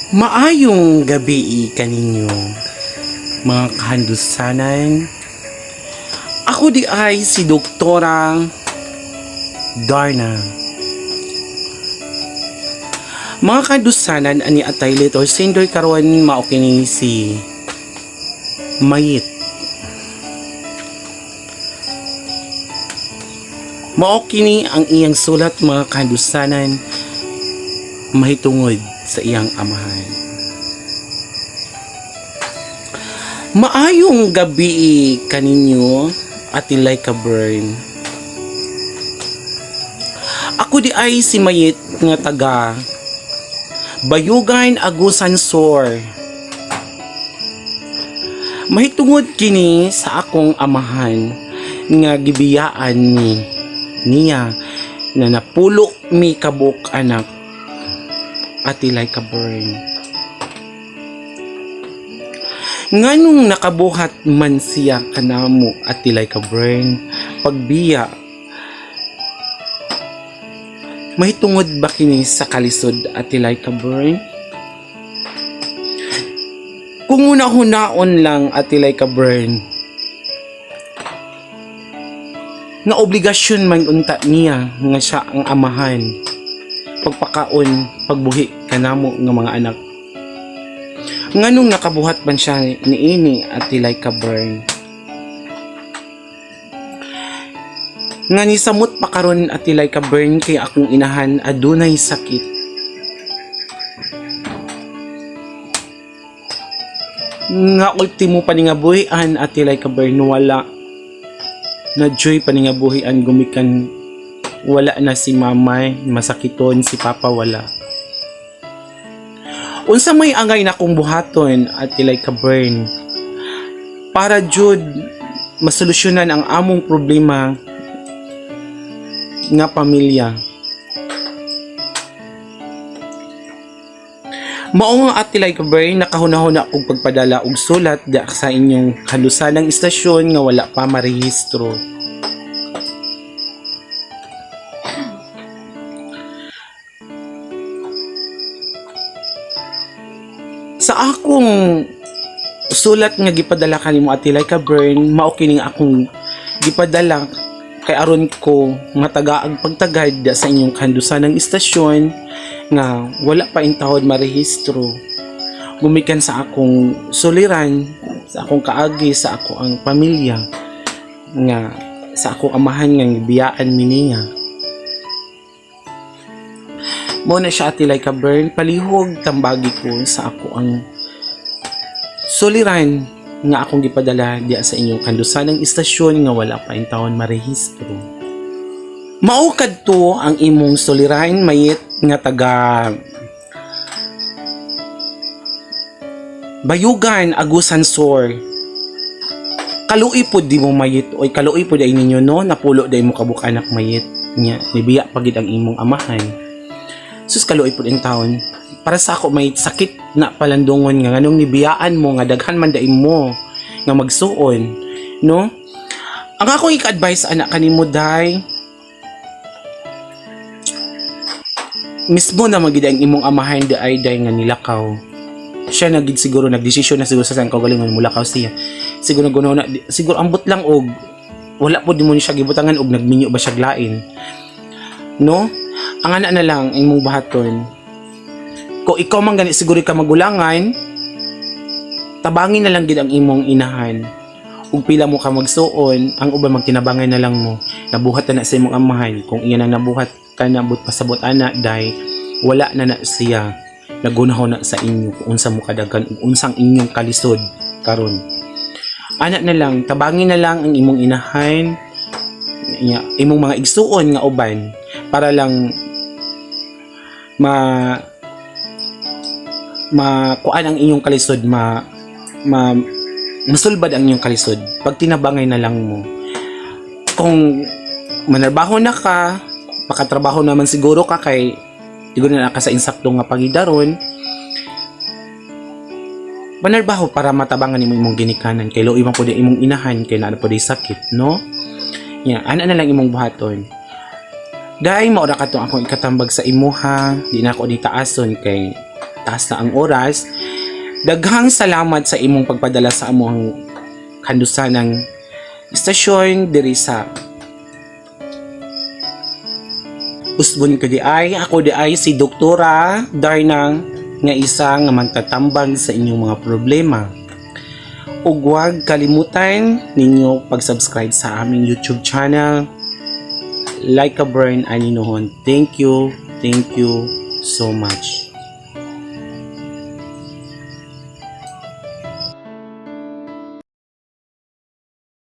Maayong gabi kaninyo, mga kahandusanan. Ako di ay si Doktora Darna. Mga kahandusanan, ani atay letter sender karon mao kini si Mayit. Mao kini ang iyang sulat, mga kahandusanan, mahitungod sa iyang amahan. Maayong gabi kaninyo, Ate Laika Bern. Ako di ay si Mayit nga taga Bayugan, Agusan Sur. Mahitungod kini sa akong amahan nga gibiyaan ni niya na napulo mi kabuk anak, Ate Laika Bern. Nganong nakabuhat man siya kanamo, Ate Laika Bern, pagbiya? Mahitungod ba kini sa kalisod, Ate Laika Bern? Kung una-hunaon lang, Ate Laika Bern, nga obligasyon man unta niya nga siya ang amahan, pagpakaon, pagbuhi kanamo nga mga anak. Nganong nakabuhat man siya niini, Ate Laika Bern? Nga nisamot pa karon, Ate Laika Bern, kay akong inahan adunay sakit. Nga ultimo paningabuhian, Ate Laika Bern, wala na joy paningabuhian gumikan wala na si mama, masakiton si papa, wala. Unsa may angay na akong buhaton, Ate Laika Bern, para jud masolusyonan ang among problema nga pamilya? Mao nga, Ate Laika Bern, nakahuna-huna og pagpadala og sulat da sa inyong halusanang istasyon nga wala pa marehistro. Sa akong sulat nga gipadala kanimo, Ate Laika Bern, mao kini nga akong gipadala kay aron ko nga tagaag pagtagad sa inyong kandusanang istasyon nga wala pa intawod marehistro. Gumikan sa akong suliran, sa akong kaagi, sa ako ang pamilya nga sa akong amahan nga gibiyaan mi niya. Mo na siya, Ate Laika Bern, palihog tambagi ko sa ako ang suliran nga akong gipadala diya sa inyong kandusanang istasyon nga wala pa intawon marehistro. Mao kadto ang imong suliran, Mayit nga taga Bayugan, Agusan Sur. Kaluoy pod di mo, Mayit, oy, kaluoy pod ay ninyo, no, napulo day mo kabuk anak, Mayit, nya nibiya pagid ang imong amahan. Sus, kaluoy pod in taon. Para sa ako, may sakit na palandungon nga nganong nibiyaan mo nga daghan man dai mo nga magsuon, no? Ang akong ika-advise ana kanimo, day, mismo na magid ang imong amahan di ay day nga nilakaw. Siya na gid siguro nagdesisyon na siguro sa siyang kaugalingon mulakaw siya. Siguro nagunaw na siguro, ambot lang og wala po di mo ni siya gibutangan og nagminyo ba siya lain. No? Ang ana na lang imong bahaton. Kung ikaw man gani siguro ka magulangan, tabangin na lang gid ang imong inahan. Ug pila mo ka magsuon, ang uban magtinabangay na lang mo. Nabuhat na na sa imong amahan. Kung iyan ang nabuhat ka na but pasabot ana day, wala na na siya. Nagunaho na sa inyo kung unsa mo kadaghan ug unsang inyong kalisod karon. Ana na lang, tabangin na lang ang imong inahan, imong mga igsuon nga uban para lang ma makuan ang inyong kalisod, ma, ma masulbad ang inyong kalisod pag tinabangay na lang mo. Kung manarbaho na ka, makatrabaho naman siguro ka kay siguro na ka sa insakto nga pagidaron, manarbaho para matabangan nimo imong ginikanan kay luoy man pud imong inahan kay naa pud sakit, no? Ya, ana na lang imong buhaton. Dahil mao ra katong akong ikatambag sa imuha, di na ako ni taason kay Taas na ang oras. Daghang salamat sa imong pagpadala sa among kandusan ng istasyon diri sa Usbon ka di ay, ako di ay si Doktora Darna nga isa nga mantatambang sa inyong mga problema. Ug huwag kalimutan ninyo pag-subscribe sa aming YouTube channel. Like a burn ani nohon. Thank you so much.